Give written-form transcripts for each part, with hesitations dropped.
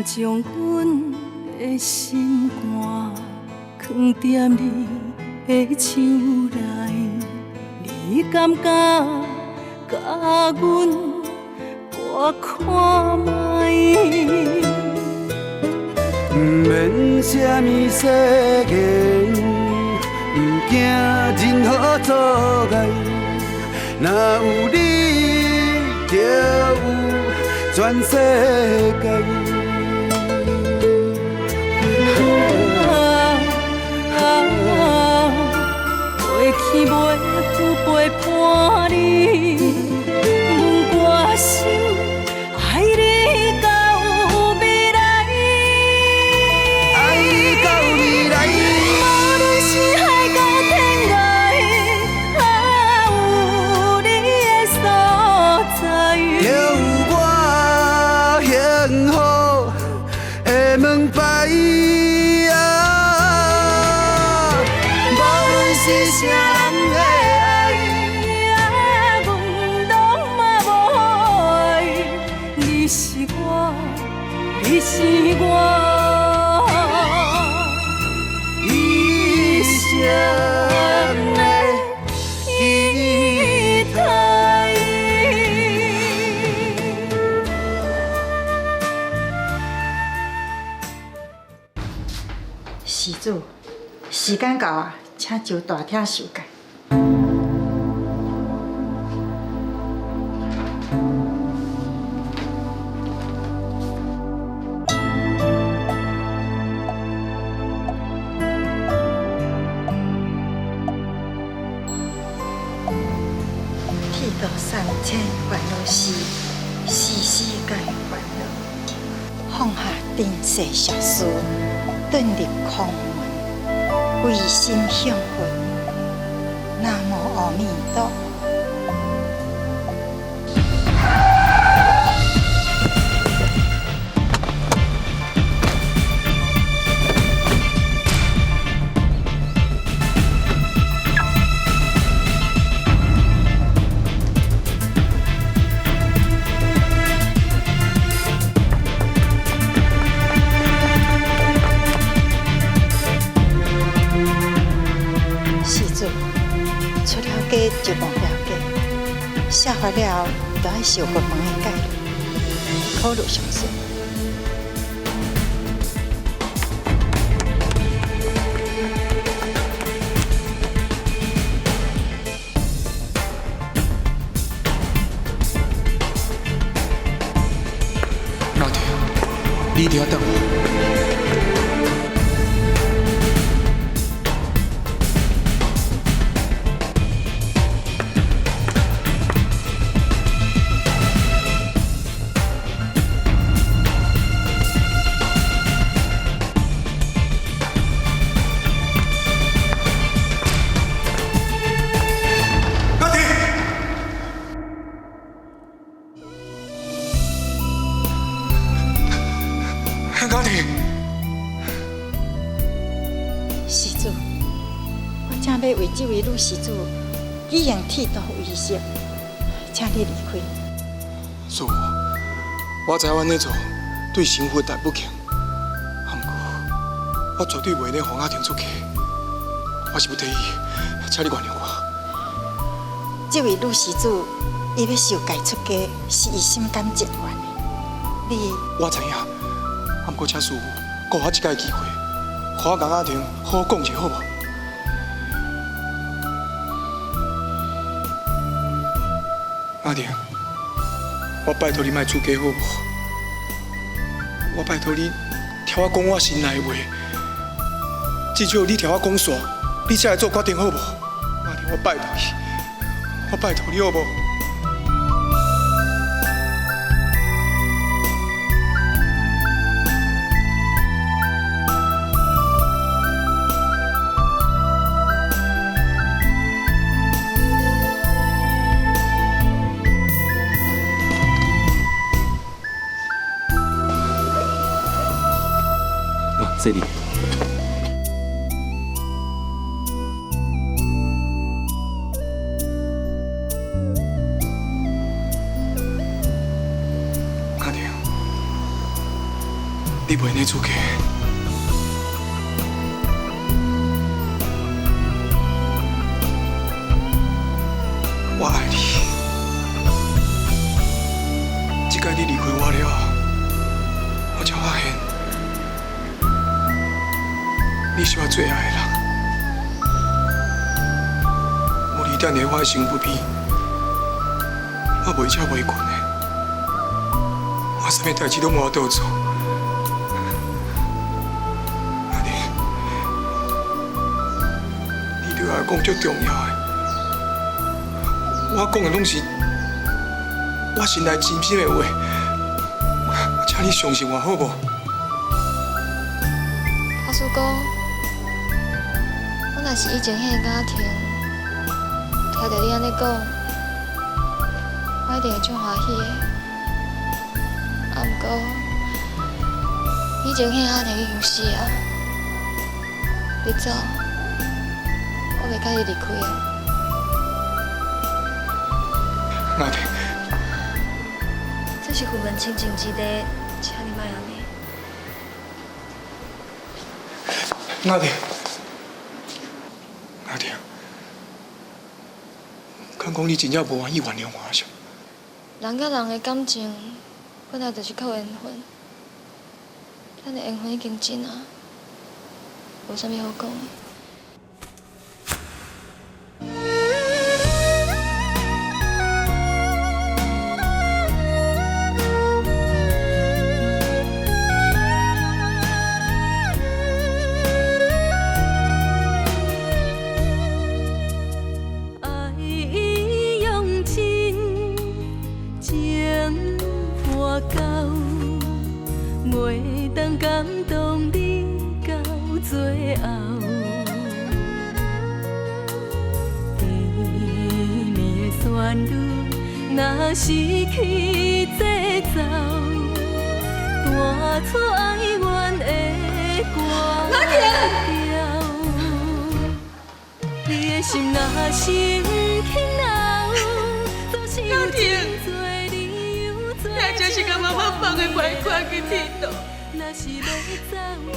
將阮的心肝囥踮你的手內，你敢敢共阮搏看覓？毋免啥物誓言，毋驚任何阻礙，若有你，就有全世界。过去袂赴陪伴你，阮决心愛你到未來。愛你到未來。無論是海角天涯，有你的所在，就有我幸福的門牌。無論是啥人的愛，阮攏嘛無愛。你是我，你是我一生的期待。施主，時間到啊，請就大廳受戒。剃度三千煩惱絲，絲絲皆煩惱，放下塵世俗事，遁入空門，歸心向佛。南無阿彌陀佛。施主，出了家就忘了家，舍法了後，就愛受佛門的戒律，考慮詳細。阿婷，你佇遐等我。阿婷，阿婷，施主，我正欲為這位女施主舉行剃度儀式，請你離開。師父，我知影我按呢做對神佛大不敬，啊，毋過我絕對袂咧予阿婷出家，我是不得已，請你原諒我。這位女施主，伊欲受戒出家，是伊心甘情願的。你我知影，啊，毋過請師父閣予我一擺機會，予我共阿婷好好講一下好無？阿婷，我拜託你莫出家好無？我拜託你，聽我講我心內話，至少你聽我講煞，你才會做決定好無？阿婷，我拜託你，我拜託你好無？這裡。阿婷，你袂呢出家。我爱你，这摆你离开我了，我才发现你是我最爱的人。无你踮伫我的身躯边，我袂食袂睏的，我啥物代志拢无法度做。阿玲，你对我来讲足重要的。我讲的拢是我心内真心的话，我请你相信我好无？阿叔公，我若是以前彼个雅婷，听著你按呢讲，我一定会足欢喜的。啊，毋过以前彼个雅婷已经死啊，你走，我袂佮你离开的。雅婷，这是佛门清净之地，请你莫按呢。雅婷，雅婷，敢讲你真正无愿意原谅我是？人佮人的感情本来就是靠缘分，咱的缘分已经尽啊，无啥物好讲的。若失去节奏，弹出哀怨的歌调。你的心若是毋肯留，总是有真多理由做。那就是共妈妈放的歹看去天堂。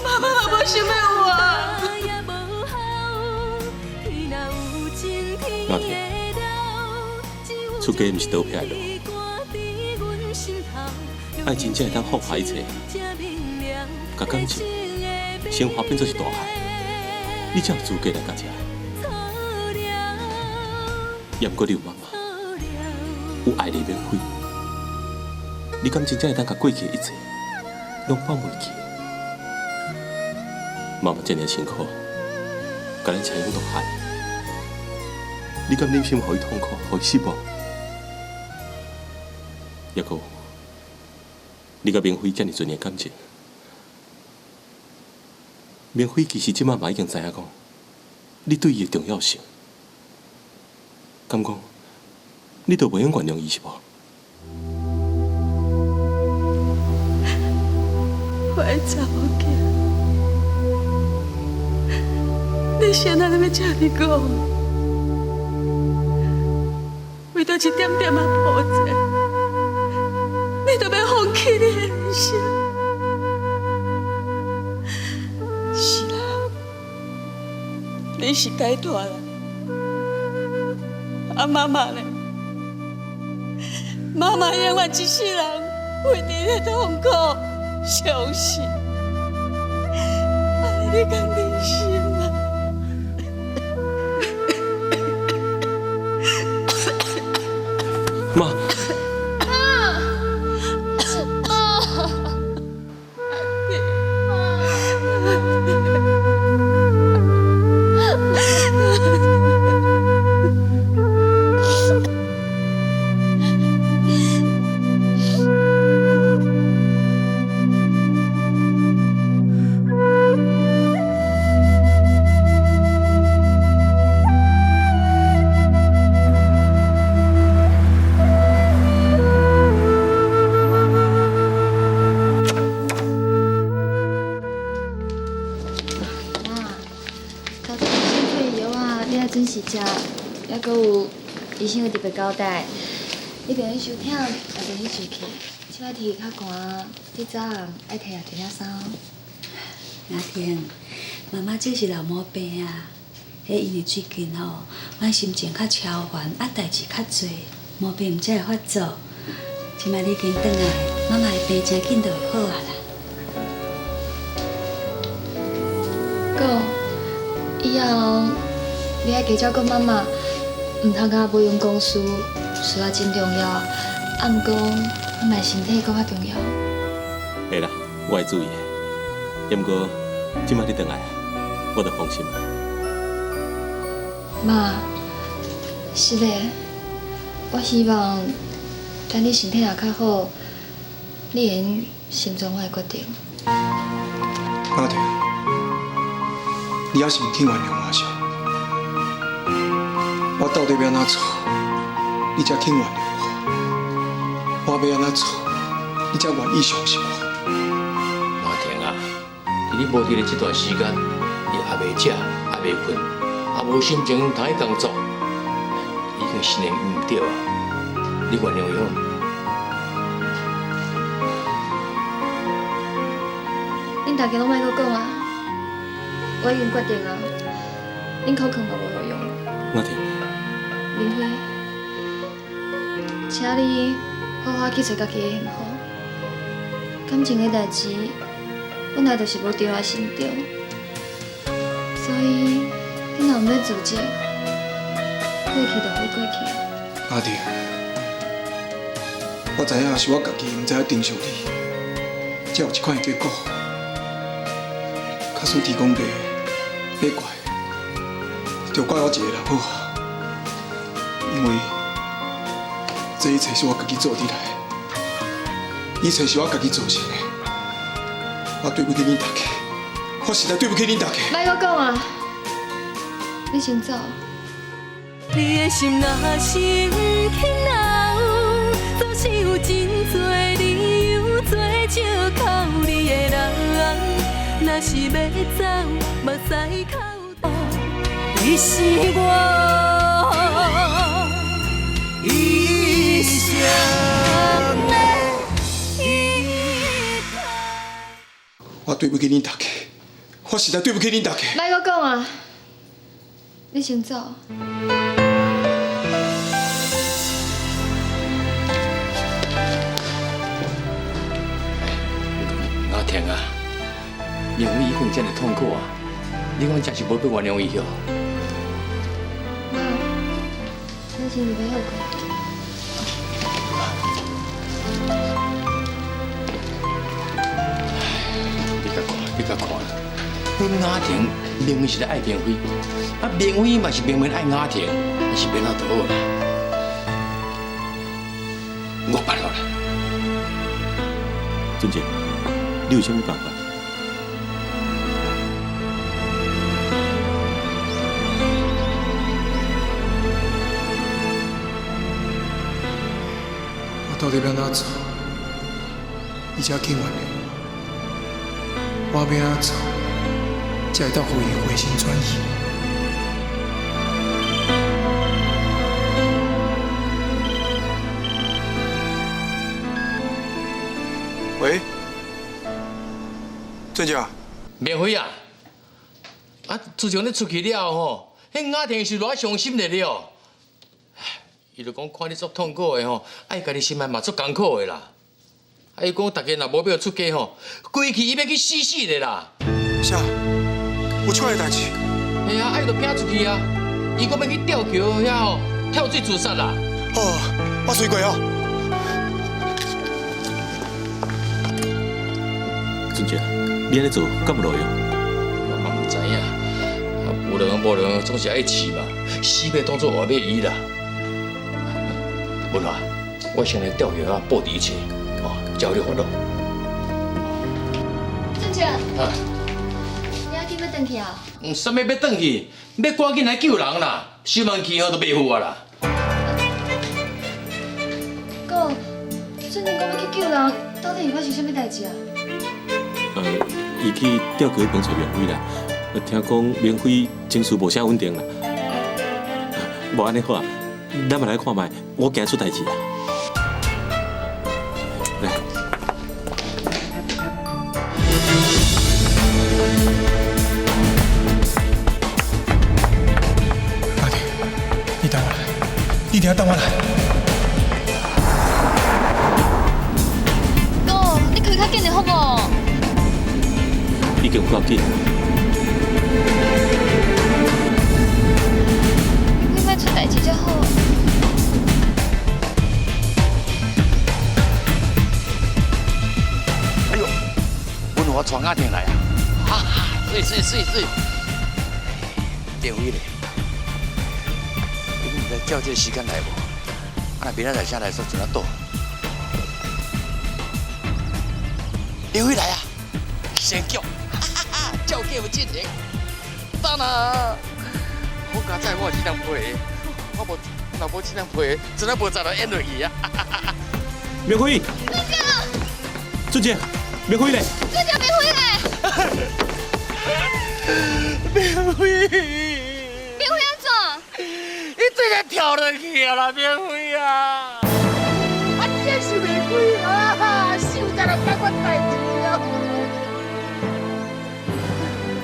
妈妈嘛无想欲活。雅婷，出家毋是倒撇的路，爱真正会当放下一切，共感情升华变做是大海，你才有资格来到这。也毋过你有妈妈，有爱你的免费，你敢真正会当共过去的一切拢放袂记？妈妈这尔辛苦，共咱车养大汉，你敢忍心予伊痛苦，予伊失望？抑阁有，你佮明辉遮尔多年感情，明辉其实这摆嘛已经知影讲，你对伊的重要性，敢讲，你都袂用原谅伊是无？我的查某囝，你是按怎欲这呢讲？为著一点点仔波折，你就欲放弃你的人生？是啦，你是解脱啦，啊妈妈呢？妈妈永远一世人为你咧痛苦伤心，按呢你敢忍心啊？妈。抑阁有医生有特别交代，你平日伤忝，也袂去受气。这摆天气较寒，你早暗愛提一件衫哦。阿婷，媽媽這是老毛病啊！彼因為最近吼，阮心情較超煩，啊代誌較濟，毛病毋才會發作。這擺你已經轉來，媽媽的病真緊就會好啊啦。哥，以後你愛加照顧媽媽，毋通共無用公事，事業真重要，啊，毋過媽媽身體閣較重要。會啦，我會注意的。毋過這擺你轉來，我就放心啦。媽，是的，我希望等你身體若較好，你會用成全我的決定。阿婷，你猶是毋肯原諒我是？我到底欲按怎做，你才肯原諒我？我欲按怎做，你才願意相信我？阿婷啊，佇你無佇咧這段時間，伊也袂食，也袂睏，也無心情通去工作，已經心靈毋對啊！你原諒伊好無？恁大家攏莫閣講啊！我已經決定啊，恁口勸嘛無路用。阿婷，明輝，請你好好去揣家己的幸福。感情的代誌本來就是無著抑是毋著，所以你若毋欲自責，過去就予過去啊。阿婷，我知影是我家己毋知影珍惜你，才有這款的結果。假使天公伯欲怪，就怪我一个人好啊，因為這一切是我家己做得來的，一切是我家己造成的，我對不起恁大家，我實在對不起恁大家。莫閣講啊，你先走。你的心若是毋肯留，總是有真濟理由做借口你的人。若是欲走，目屎哭，你是我一生的依靠。我對不起恁大家，我實在對不起恁大家。莫閣講啊，你先走。阿婷啊，明輝已經遮爾痛苦啊，你講真是無欲原諒伊許？媽，你先入去歇睏。你甲看，你甲看，阮雅婷明明是咧愛明輝，啊明輝嘛是明明愛雅婷，是欲按怎就好啦。我辦法啦。俊傑，你有啥物辦法？我到底欲按怎做，伊才肯原諒我？我欲按怎做，才會當予伊回心轉意？喂，俊傑啊，明輝啊，啊，自從你出去了後吼，彼雅婷是偌傷心的了。伊就講看你足痛苦的吼，愛家己心內嘛足艱苦的啦。啊，伊講大家若無欲出家吼，規氣伊欲去死死的啦。啥？有這款的代誌？嘿啊，啊伊就拚出去啊。伊講欲去吊橋遐吼，跳水自殺啦。好，我隨過哦。俊傑，你按呢做敢有路用？我嘛毋知影，啊，有路無路，總是愛試嘛，死欲當作活欲醫啦。文華，我先來吊橋遐布置一切，哦，才有你煩惱。俊傑，啊，你猶緊欲轉去啊？嗯，啥物欲轉去？欲趕緊來救人啦！收慢去吼就袂赴啊啦。哥，俊傑講欲去救人，到底是發生啥物代誌啊？伊去吊橋彼邊揣明輝啦，聽講明輝情緒無啥穩定啦。無按呢好啊，咱嘛來看覓，我驚出代誌啊。來，你等我来，你一定要等我来。哥，你开较紧点好无？已经有够紧。你莫出代志才好。哎呦，阮我带阿婷来啊！啊，水水水水，电位咧，你毋知照这个时间来无？啊，若明仔载才来说怎啊倒？电位来啊！先叫，照计有进行。当啦，好佳哉，我有这张皮，我无若无这张皮，真啊无才来演落去啊！明辉，俊杰，明辉咧？俊杰，明辉咧？明辉，明辉按怎？伊直接跳落去啊啦，明辉啊！啊，真是袂开啊！受才来办我代志啊！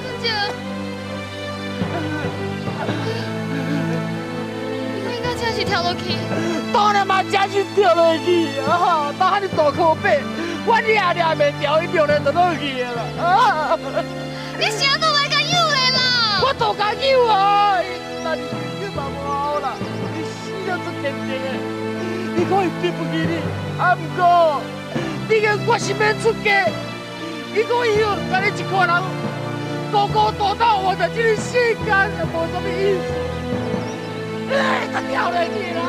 俊杰，明辉敢真是跳落去？当然嘛，真是跳落去啊！当遐尼大箍白，我掠掠袂牢，伊秒咧就落去啊啦！啊！你是按怎来共救咧啦？我都共救啊！那你你嘛无好啦，你死了足坚定的，你讲伊对不起你，啊，毋过你讲我是免出家，伊讲以后共你一个人孤孤单单活在这个世间，也无啥物意思。哎，就跳落去啦！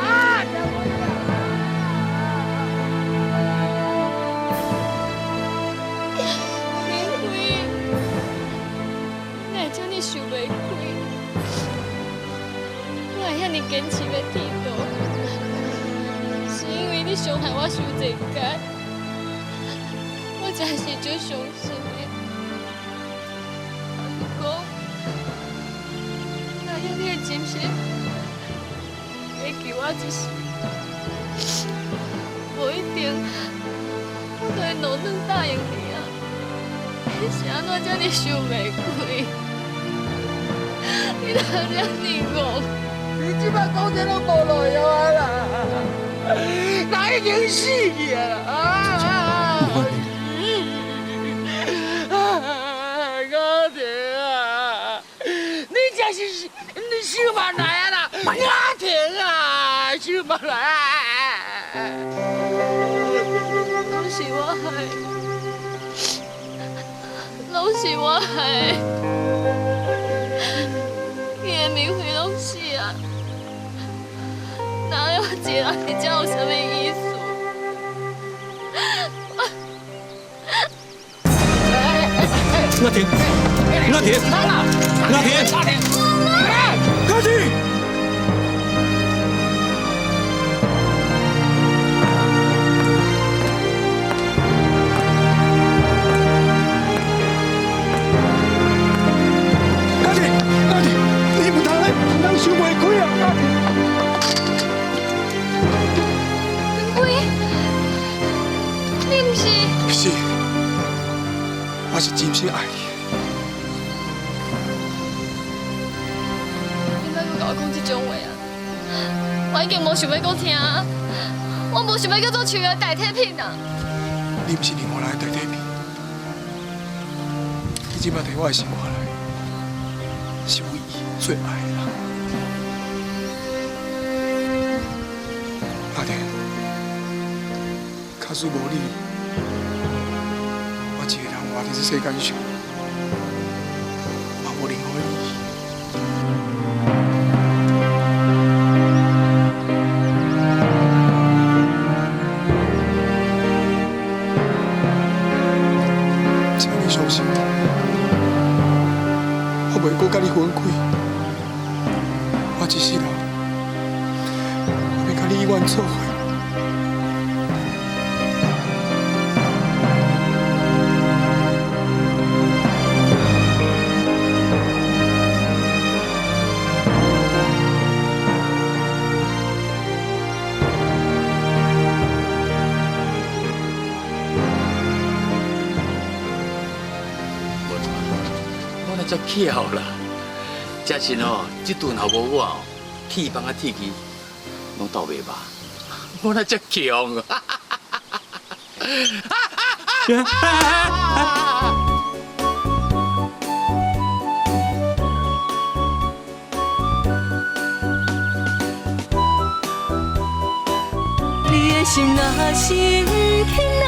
明辉，哪会这呢想袂开？我会遐呢坚持欲剃度，是因为你伤害我伤济摆，我真是足伤心的。老实讲，若用你的精神，会救我一世，无一定，我就会落软答应你啊。你是按怎这呢想袂开？你哪这呢戆？你这摆讲这拢无路用啊啦！人已经死去啊啦！阿婷啊，你这是你想慢来啊啦！阿婷啊，想慢来！拢是我害，拢是我害，伊的明辉拢死啊！哪有一个人伫遮有啥物意思？阿婷，阿婷，阿婷，阿婷！阿婷，阿婷，你毋通咧，毋通想袂开啊！阿婷。明辉，你毋是？是，我是真心爱你。你莫阁共我讲这种话啊！我已经无想欲阁听啊！我无想欲阁做树的代替品啊！你毋是任何人的代替品，你这摆伫我的生活内，是唯一最爱的人。阿婷，假使无你，我一个人活伫这世间上，嘛无任何意义。请你相信我，我袂阁佮你分开，我一世人，我欲佮你永远做伙。无错，我那才巧啦！这是哦，这顿若无我哦，铁棒仔铁枝拢斗袂吧？我哪遮强啊！你的心若是毋肯留，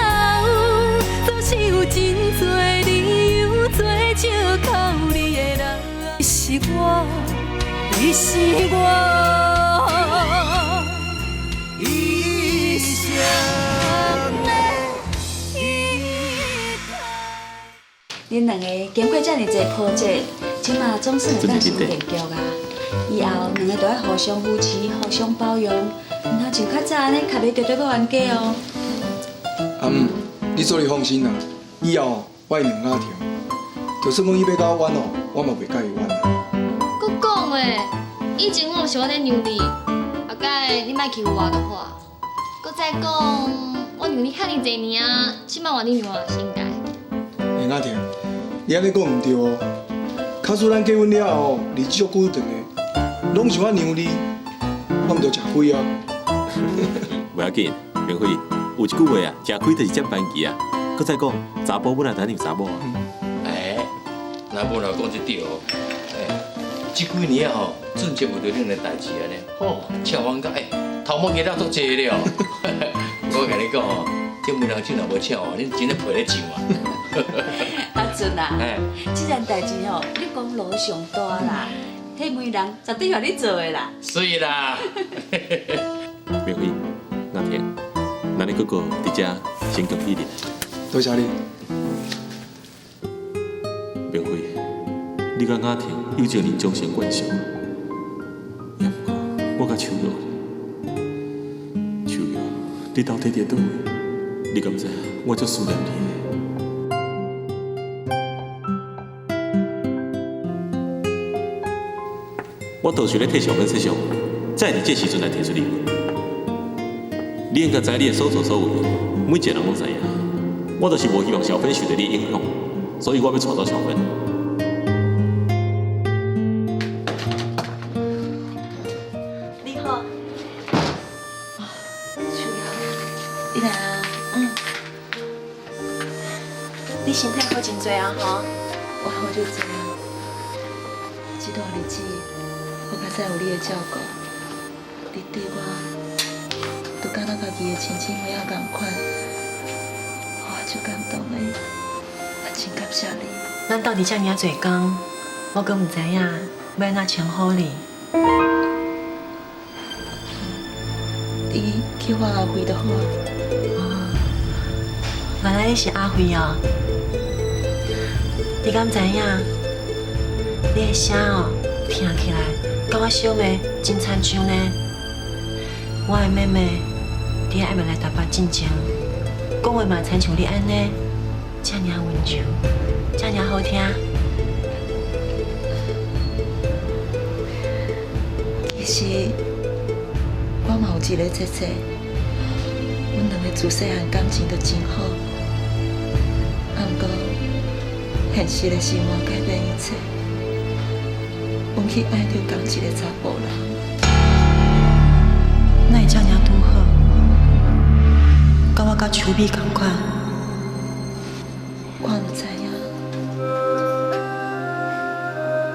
总是有真多理由做借口。你的人是我，你是我一生的依靠。恁两个经过遮尔济波折，这马总算会当成定局啊！以后两个都爱互相扶持、互相包容，毋通像较早按呢，磕袂著就欲冤家哦。阿姆，你做你放心啦，以后我会让雅婷，就算讲伊欲佮我冤哦，我嘛袂佮伊冤。阁讲的，以前我毋是我咧让你，后盖你莫欺负我就好啊。阁再讲，我让你遐尔济年啊，这摆换你让我是应该。欸，雅婷，你按呢讲毋对哦。假使咱结婚了后，日子足久长的，拢是我让你，我毋就吃亏啊。袂要紧，明辉，有一句话啊，食亏就是占便宜啊。阁再讲，查埔本来就爱让查某啊。哎，那无若讲这对哦，哎，这几年啊吼，俊杰为著恁的代志按呢，吼，笑翻甲哎，头毛鸡了足济了。我共你讲吼，这媒人手若无请哦，恁真咧陪咧上啊。阿俊啊，这件代志吼，你功劳上大啦，彼媒人绝对予你做的啦。是啦。明辉，雅婷，咱的哥哥伫遮先恭喜你。多谢你。明辉，你佮雅婷有这尔终成眷属，也毋过我佮秋玉，秋玉，你到底伫佗位？你敢知我足思念你？我就是咧替小芬设想，才会伫这时阵来提出离婚。你应该知你的所作所为，每一个人拢知影。我就是无希望小芬受著你影响，所以我欲带走小芬。你好，秋瑶，你来啊。嗯。你身体好真济啊吼？我好足济啊。这段日子，我较早有你的照顾，你对我，就敢若家己的亲生妹仔仝款，我足感动的，我真感谢你。咱斗伫遮尔济工，我阁毋知影欲按怎称呼你。你叫我阿慧就好啊。哦，原来你是阿慧哦。你敢知影？你的声哦，听起来佮我小妹真亲像呢。我的妹妹伫还袂来台北进前，讲话嘛亲像你按呢，遮尔温柔，遮尔好听。其实我嘛有一个姐姐，阮两个自细汉感情就真好。啊，毋过现实的生活改变一切，阮去爱著仝一个查埔人。哪会遮尔拄好？佮我佮秋美仝款。我毋知影，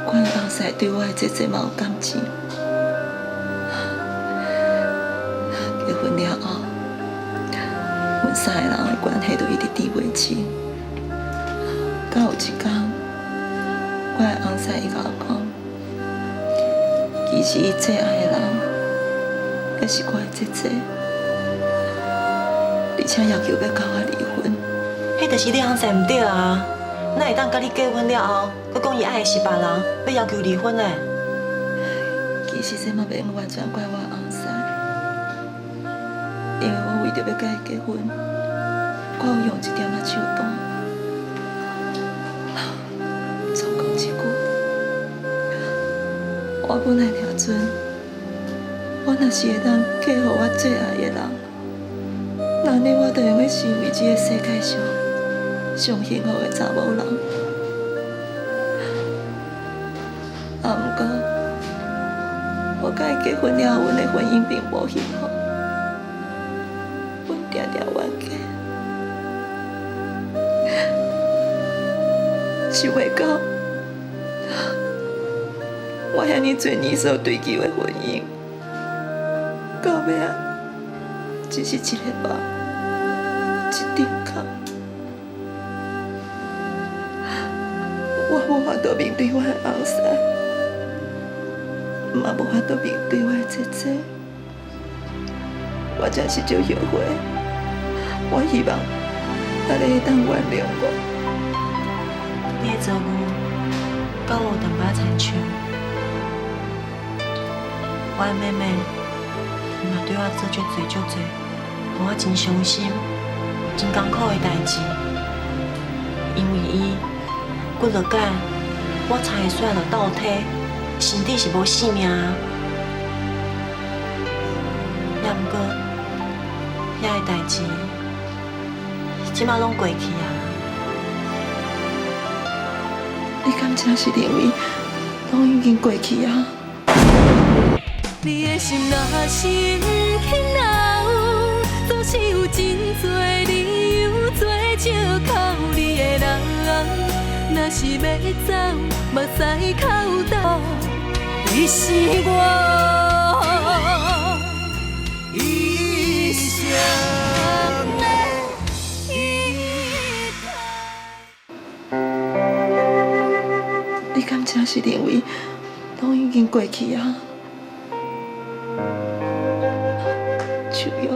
我的翁婿对我的姐姐嘛有感情。结婚了后，阮三个人的关系就一直甜袂清。到有一天，我的翁婿伊共我讲，其实伊最爱的人，犹是我的姐姐，而且要求欲佮我离婚。彼就是你翁婿毋对啊！哪会当佮你结婚了后，阁讲伊爱的是别人，欲要求离婚呢？其实这嘛袂用完全怪我翁婿，因为我为著欲佮伊结婚，我有用一点仔手段。总讲一句，我本来掠准，我若是会当嫁予我最爱的人，那呢我就会用成为这个世界上上幸福的查某人。啊，毋过我我佮伊结婚了后，阮的婚姻并无幸福，阮定定冤家。想袂到，我遐爾濟年所追求的婚姻，到尾仔只是一个梦，一張空。我無法度面對我的翁婿，嘛無法度面對我的姐姐，我真是足後悔。我希望大家會當原諒我。你的遭遇，佮我有淡薄仔親像。我的妹妹，伊嘛對我做足濟足濟，予我真傷心、真艱苦的代誌。因為伊，幾落擺我差會煞就倒體，甚至是無性命啊！也毋過，遐个代誌，這馬攏過去啊。你敢真是認為攏已經過去啊？你的心若是毋肯留，總是有真濟理由做借口。你的人若是欲走，目屎哭斗，你是我一生的依靠。你敢真是認為攏已經過去啊？秋葉，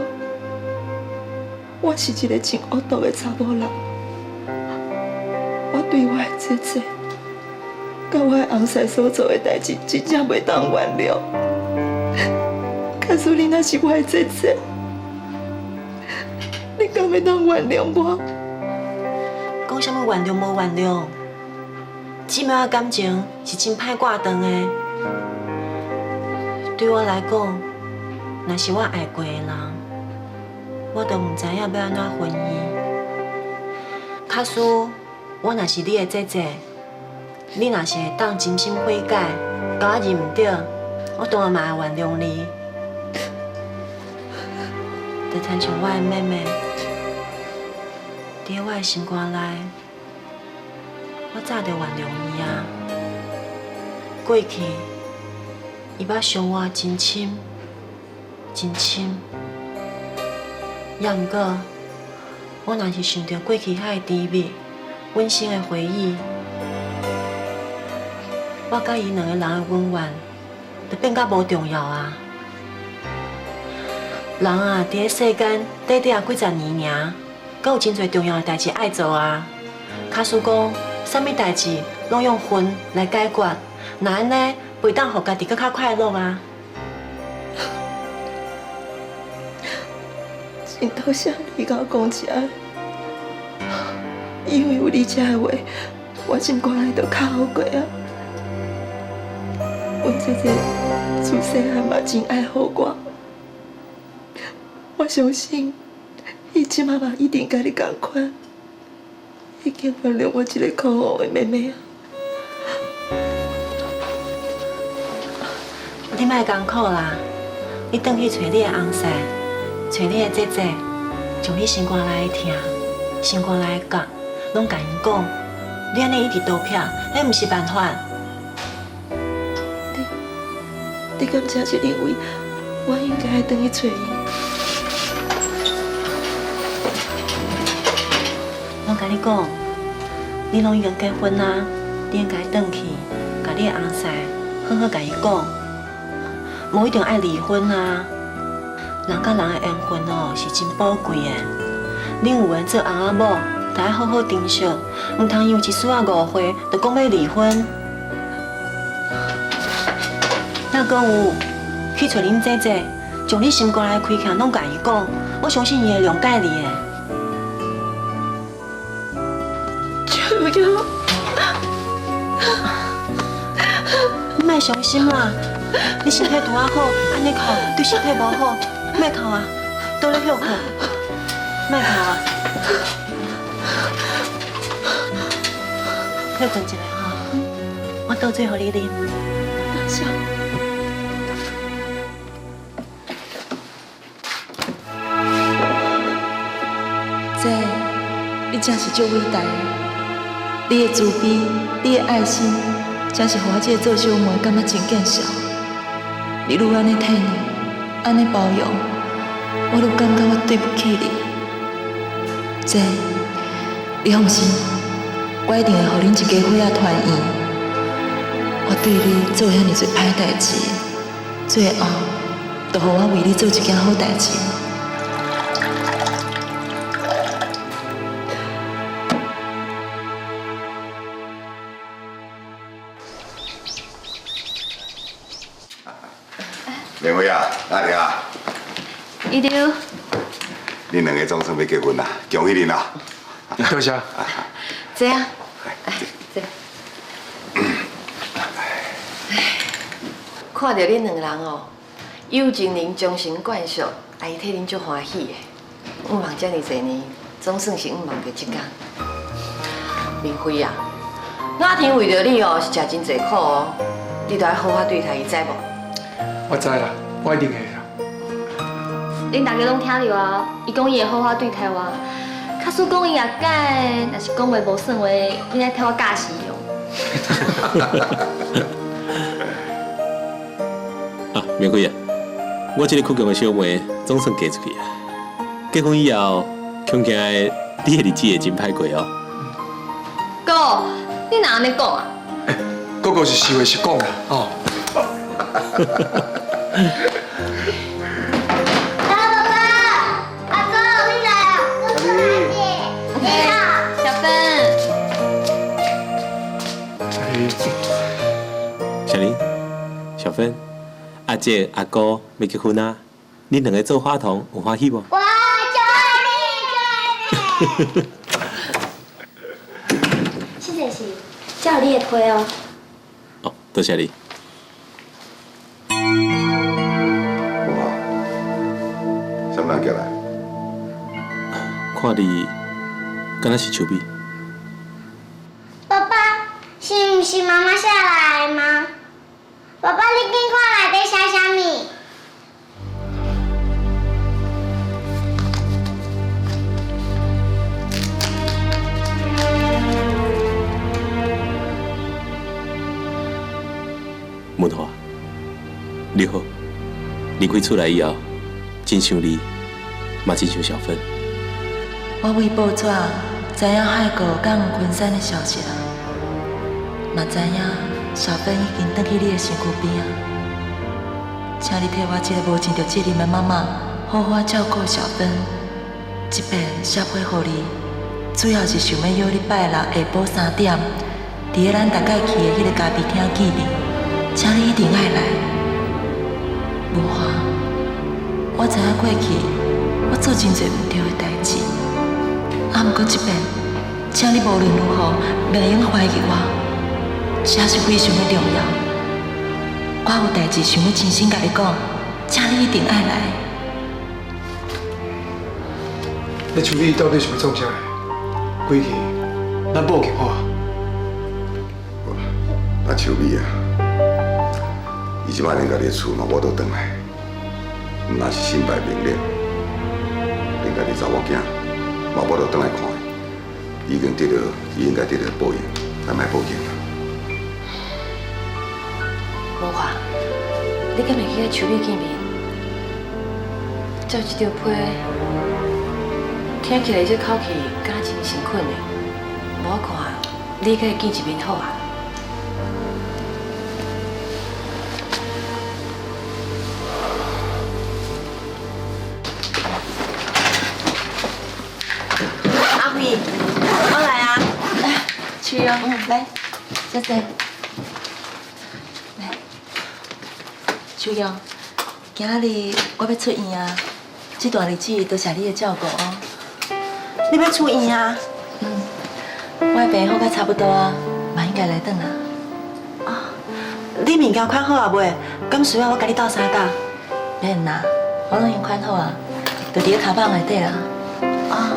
我是一個真惡毒的查某人，我對我的姐姐，佮我的翁婿所做的代誌，真正袂當原諒。假使你若是我的姐姐，你敢會當原諒我？講啥物原諒無原諒？姊妹仔感情是真歹割斷的。對我來講，若是我愛過的人，我就毋知影欲按怎分伊。假使我若是你的姐姐，你若是會當真心悔改，共我認毋對，我當然嘛會原諒你。就親像我的妹妹，佇我的心肝內，我早就原諒伊啊。過去，伊捌傷我真深。真深，也毋過，我若是想著過去遐个甜蜜、溫馨的回憶，我佮伊兩個人的恩怨，就變甲無重要啊。人啊，佇咧世間短短仔幾十年爾，閣有真濟重要的代誌愛做啊。假使講，啥物代誌攏用恨來解決，若按呢，袂當予家己閣較快樂啊。真多謝你共我講這，因為有你這个話，我心肝內就較好過啊。阮姐姐自細漢嘛真愛護我，我相信伊這馬嘛一定佮你仝款，已經原諒我這個可惡的妹妹啊。你莫艱苦啦，你轉去揣你的翁婿。揣你的姐姐，將你心肝內的疼、心肝內的結，攏共𪜶講。你按呢一直逃避，彼毋是辦法。你敢真是認為我應該轉去揣伊？我共你講，你攏已經結婚啊，你應該轉去，共你的翁婿好好共伊講，無一定愛離婚啊。人佮人的緣分哦，是真寶貴的。恁有緣做翁仔某，就愛好好珍惜，毋通因為一絲仔誤會，就講欲離婚。若閣有去揣恁姐姐，將你心肝內的虧欠攏共伊講，我相信伊會諒解你的。秋葉，你莫傷心啦，你身體拄仔好，按呢哭對身體無好。莫哭啊，倒咧歇睏，莫哭啊，歇睏一下吼，我倒水予你啉。多謝。正是足偉大的。你的慈悲，你的愛心，真是予我這個做小妹感覺真見笑。你愈按呢體諒，按呢包容，我愈感覺我對不起你。這，你放心，我一定會予恁一家伙仔團圓。我對你做遐爾濟歹代誌，最後，就予我為你做一件好代誌。莲辉啊，阿婷啊，伊丢，恁两个总算欲结婚啦，恭喜恁啦！多谢。坐啊，坐。看著恁兩个人哦，有情人終成眷屬，阿姨替恁足歡喜的。向望遮爾濟年，總算是向望過這工。明輝啊，雅婷為著你哦，是食真濟苦哦，你都愛好好對待伊，知無？我知啦，我一定會啦。恁大家攏聽著啊，伊講伊會好好對待我，假使講伊也敢，若是講話無算話，你愛替我教示哦。啊，明輝啊，我這個倔強的小妹總算嫁出去啊！結婚以後，恐驚你的日子會真歹過哦。哥，你哪按呢講啊？哥哥是實話實講啦，哦。爸爸，阿公你來啊！哥哥阿姐，你好，小芬。小林，小芬，阿姐阿哥欲結婚啊？恁兩個做花童有歡喜無？我就愛你，謝謝是，這有你的批哦。哦，多謝你。啥物人叫來？看你，敢若是樹美。爸爸，是毋是媽媽寫來的嗎？爸爸，你緊看內底寫啥物？文華，你好，離開厝內以後，真想你，嘛真想小芬。我為報紙知影海哥佮黃昆山的消息啊，嘛知影小芬已經轉去你的身軀邊啊。請你替我這個無盡著責任的媽媽，好好照顧小芬。這遍寫批予你，主要是想欲約你拜六下晡3點，佇咧咱逐擺去的彼个咖啡廳見面。請你一定愛來，文華。我知影過去我做真濟毋對的代誌，啊，毋過這遍，請你無論如何袂用懷疑我，這是非常的重要。我有代誌想欲親身共你講，請你一定愛來。你處理到底是欲創啥？規氣，咱報警好啊。阿秋美啊，伊這擺連家己的厝嘛無倒轉來，毋但是身敗名裂，連家己查某囝嘛無倒轉來看伊，已經得到伊應該得到報應，咱莫報警啦。文華，你敢會去佮秋美見面？照這張批，聽起來這口氣敢真誠懇的，無我看你佮伊見一面好啊。阿辉，我來啊！秋陽，來，小姐，來，秋陽，今仔日我欲出院啊，這段日子多謝你的照顧哦。你欲出院啊？嗯，我的病好甲差不多啊，嘛應該來轉啊。啊，你物件款好啊未？敢需要我共你鬥相共？免啦，我攏已經款好啊，就佇咧跤舫內底啦。啊，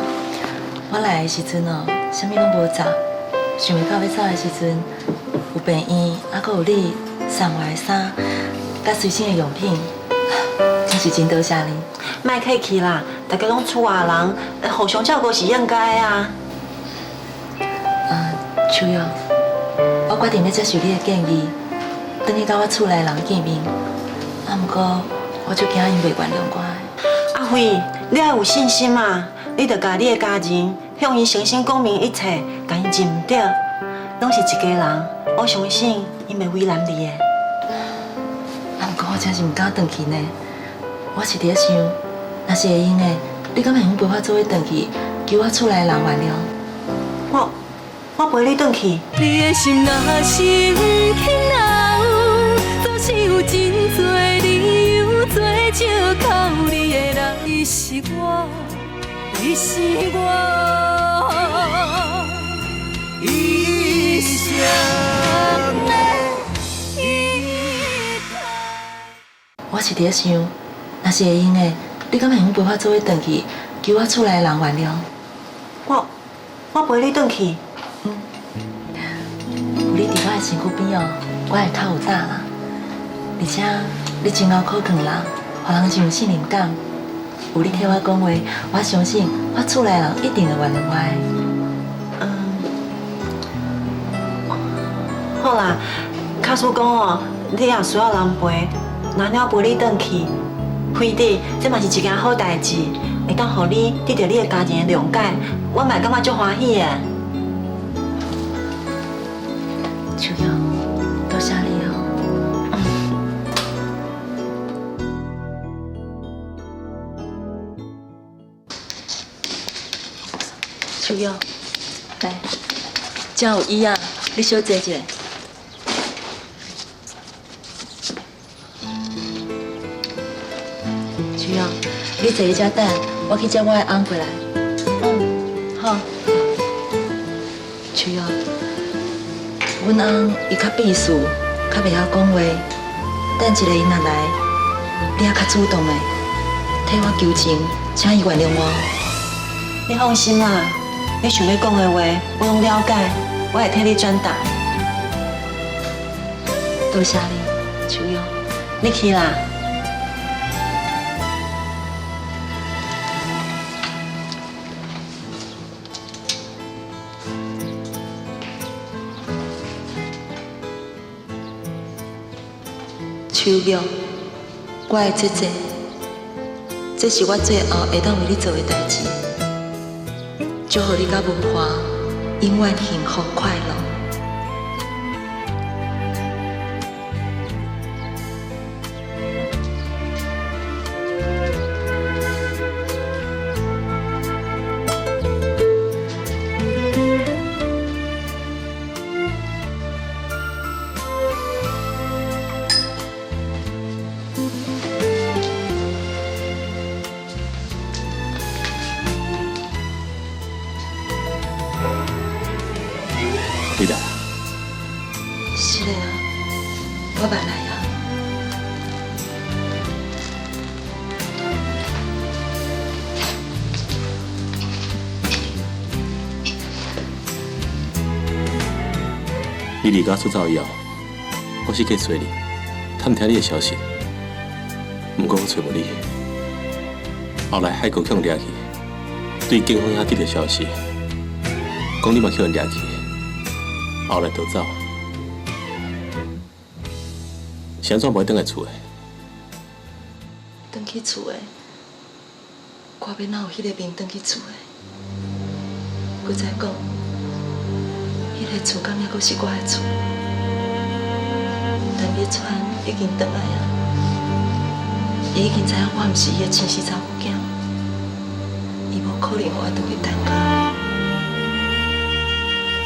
我來的時陣哦，啥物攏無雜，想袂到欲走的時陣，有病院，啊，閣有你送我的衫，佮隨身的用品，真是真多謝你。莫客氣啦，大家攏厝外人，互相照顧是應該啊。秋玉，我決定欲接受你的建議，轉去佮我厝內人見面。啊，毋過我就驚𪜶袂原諒我的。阿慧，你愛有信心啊！你著共你的家人向𪜶誠心講明一切，共𪜶認毋著，攏是一家人，我相信𪜶袂為難你的。啊，毋過我真是毋敢轉去呢。我是佇咧想，若是會用的，你敢會用陪我做伙轉去，求我厝內人原諒？我陪你轉去。你的心若是毋肯留，總是有真濟理由做借口。你的人，伊是我，伊是我，一生的依靠。我是佇咧想，若是會用的，你敢會用陪我做伙轉去，求我厝內人原諒？我陪你轉去。嗯，有你佇我的身軀邊哦，我會較有膽啦。而且你真𠢕可囥人，予人真有信任感。有你替我講話，我相信我厝內人一定會原諒我的。嗯，好啦，假使講哦，你也需要人陪，那我陪你轉去，非得這嘛是一件好代誌，會當予你得著你的家人的諒解，我嘛會感覺足歡喜的。秋玉，多謝你哦。秋玉，來，這有椅仔，你小坐一下。秋玉，你坐佇遮等，我去接我的翁過來。嗯，好。秋玉，阮翁伊較避暑，較袂曉講話。等一下伊若來，你也較主動的，替我求情，請伊原諒我。你放心啦，你想欲講的話，我攏了解，我會替你轉達。多謝你，秋玉，你去啦。秋玉，我的姐姐，這是我最後會當為你做的代誌。祝福你佮文華永遠幸福快樂。你來。是的啊，我嘛來啊。你離家出走以後，我四處揣你，探聽你的消息。毋過我揣無你。後來海哥去予掠去，對警方遐得著消息，講你嘛去予掠去，後來逃走。是按怎無轉來厝的？轉去厝的，我欲哪有彼个面轉去厝的？閣再講，彼个厝敢猶閣是我的厝？陳日川已經轉來啊，伊已經知影我毋是伊的親生查某囝，伊無可能予我轉去陳家。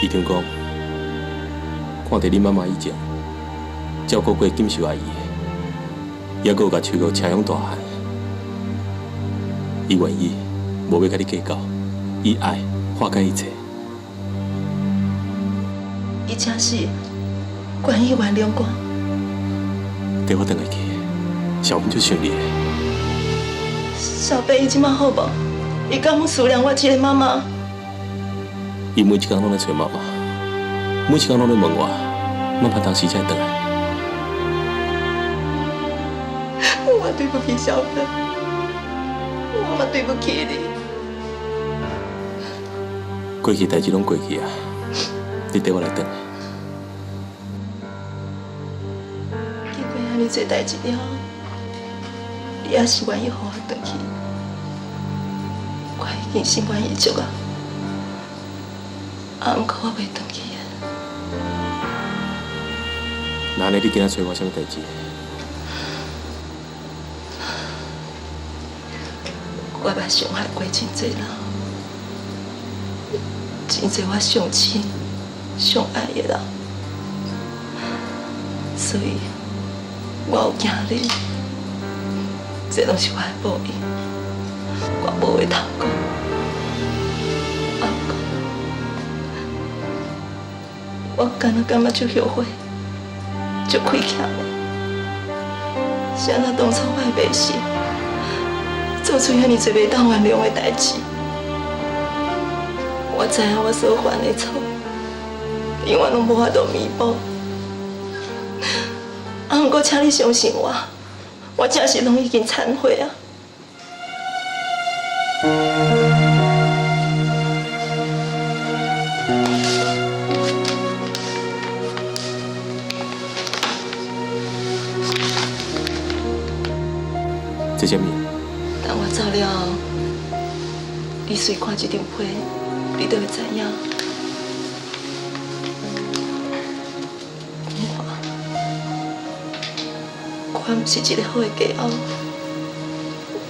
醫生講，看佇你媽媽以前照顧過錦秀阿姨，猶閣有共秋玉請養大漢，伊願意，無欲佮你計較，以愛化解一切。伊真是願意原諒我。綴我轉來去，小芬就想你。小芬伊這馬好無？伊敢有思念我這個媽媽？伊每一工攏咧揣媽媽，每一工攏咧問我，媽媽當時才會轉來。我對不起小芬，我嘛對不起你。過去代誌攏過去啊，你缀我来转。经过遐尔济代志了，你还是愿意予我转去，我已经心满意足啊。啊，毋过我袂转去啊。那按呢，你今仔揣我啥物代志？我捌伤害过真济人，真济我上亲、上爱的人，所以我有惊你，这拢是我的报应，我无话通讲。啊，毋过我敢若感觉足后悔，足亏欠的，是按怎当初我会迷信？做出遐尔济袂当原谅的代志，我知影我所犯的错，永远拢无法度弥补。啊，毋过请你相信我，我真是拢已经忏悔啊。这啥物？等我走了后，你随看这张批，你就会知影。我毋是一个好的继后，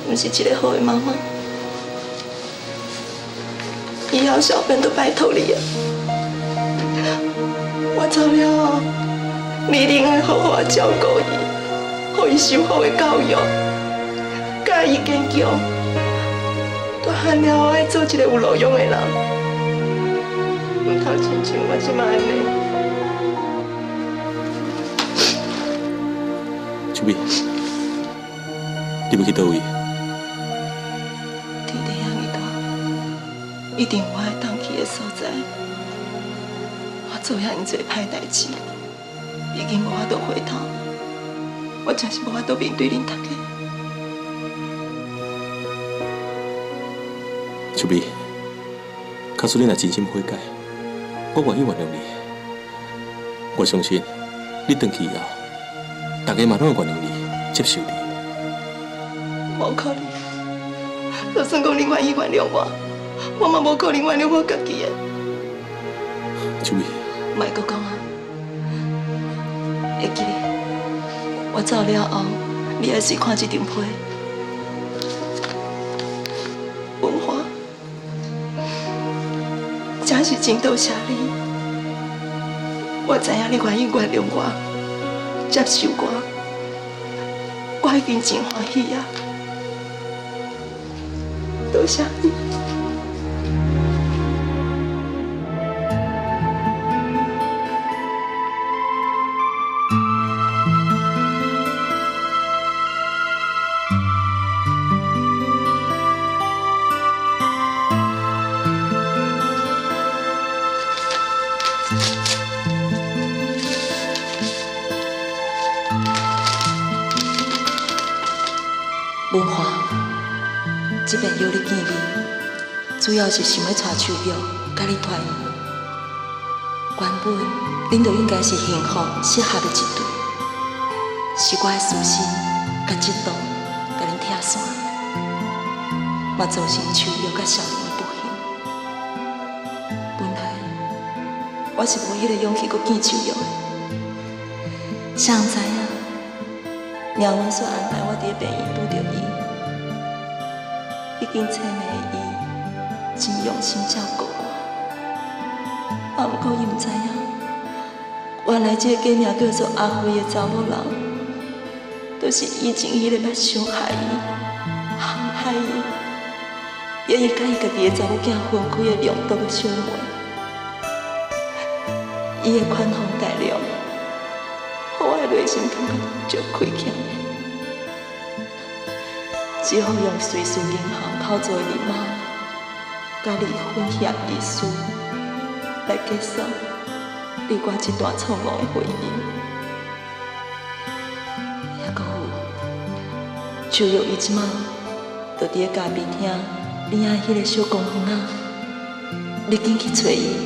毋是一个好的妈妈。以后小芬都拜托你啊！我走了后，你一定爱好好照顾伊，予伊受好的教育。教伊坚强，大汉了后爱做一个有路用的人，毋通亲像我这摆按呢。秋美，你欲去佗位？天地遐尔大，一定有我会当去的所在。我做遐尔济歹代志，已经无法度回头，我真是无法度面对恁大家。秋美，假使你若真心悔改，我愿意原谅你。我相信你转去以后，大家嘛拢会原谅你，接受你。无可能，就算讲你愿意原谅我，我嘛无可能原谅我家己的。秋美，莫阁讲啊！会记得我走了后，你还是看这张批。文华，真是真多谢你。我知影你愿意原谅我，接受我，我已经真欢喜啊！多谢你。文华，这遍约你见面，主要是想欲带秋玉佮你团圆。原本恁就应该是幸福适合的一对，是我的私心佮嫉妒，共恁拆散，嘛造成秋玉佮小玲的不幸。本来我是无彼个勇气阁见秋玉的，谁知影？命运煞安排我伫病院拄著伊，已经青梅的伊真用心照顾我，啊，毋过伊毋知影，原来这个假名叫做阿辉的查某人，就是以前彼个捌伤害伊、陷害伊，也伊佮伊家己的查某囝分开的良毒的小妹，伊的宽宏大量，予我的内心感觉足亏欠的，只好用瑞士银行口做的密码，佮离婚协议书来结束你我这段错误的婚姻。抑阁有，秋玉伊这马就伫咧咖啡厅边仔彼个小公园仔，你紧去揣伊，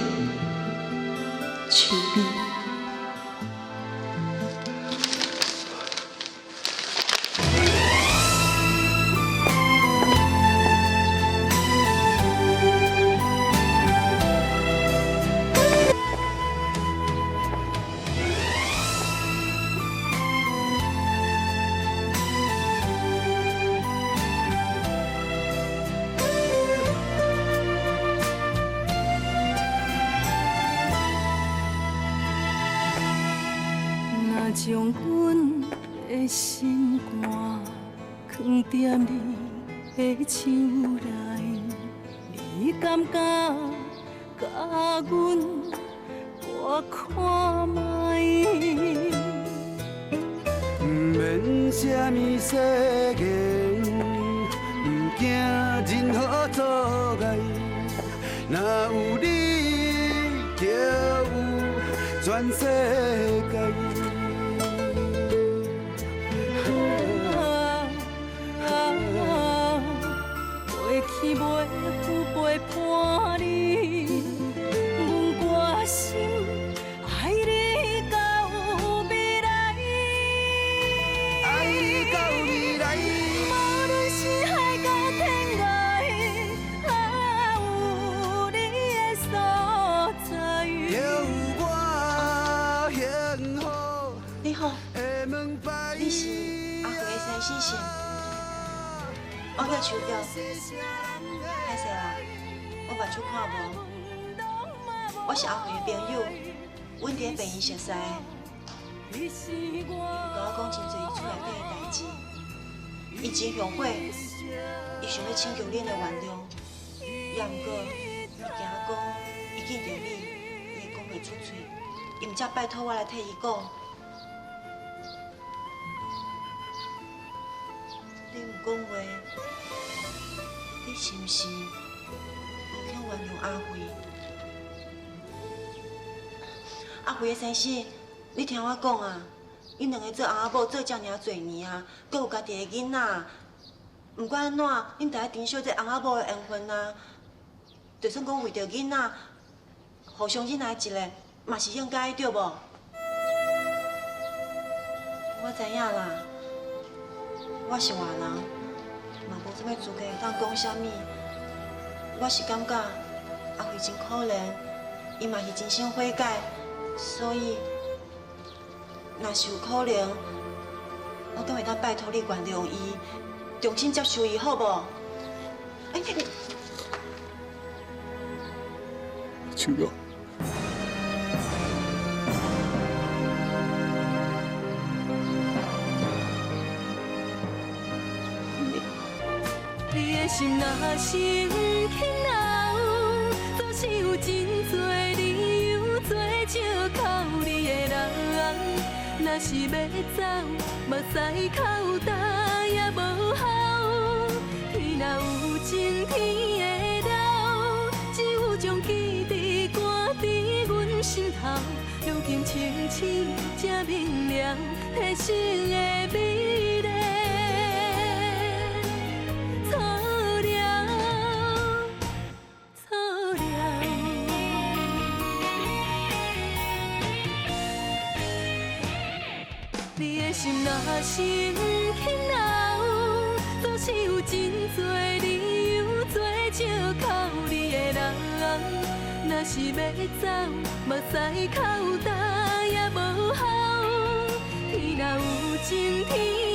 秋美。将阮的心肝藏踮你的手内，你敢敢共阮搏看觅？毋免啥物誓言，毋惊任何阻碍，若有你，就有全世界。过去袂赴陪伴你，阮决心爱你到未来，爱你到未来。无论是海角天涯，若有你的所在，就有我幸福。你好，你是阿辉的先生是？我叫秋娇，歹势啦，我目睭看无。我是阿辉的朋友，阮伫咧病院熟似的。伊共我讲真济伊厝内底的代志，伊真后悔，伊想欲请求恁的原谅，也毋过伊惊讲伊见著你，伊会讲袂出嘴，伊毋才拜托我来替伊讲。你毋讲话，你是毋是毋肯原谅阿辉？阿辉的先生，你听我讲啊，𪜶两个做翁仔某做遮尔济年啊，阁有家己的囡仔，毋管按怎，恁著爱珍惜这翁仔某的缘分啊。就算讲为著囡仔，互相忍耐一下，嘛是应该对无？我知影啦。我是外人，嘛无啥物资格会当讲啥物。我是感觉阿辉真可怜，伊嘛是真心悔改，所以若是有可能，我敢会当拜托你原谅伊，重新接受伊，好无？哎，秋娇。你的心若是毋肯留，总是有真济理由做借口你的人。若是欲走，目屎哭焦也无效。天若有情天会老，只有将记忆挂伫阮心头。如今清醒才明了，彼生的美丽。你的心若是毋肯留，总是有真济理由做借口你的人。若是欲走，目屎哭焦也无效。天若有情天。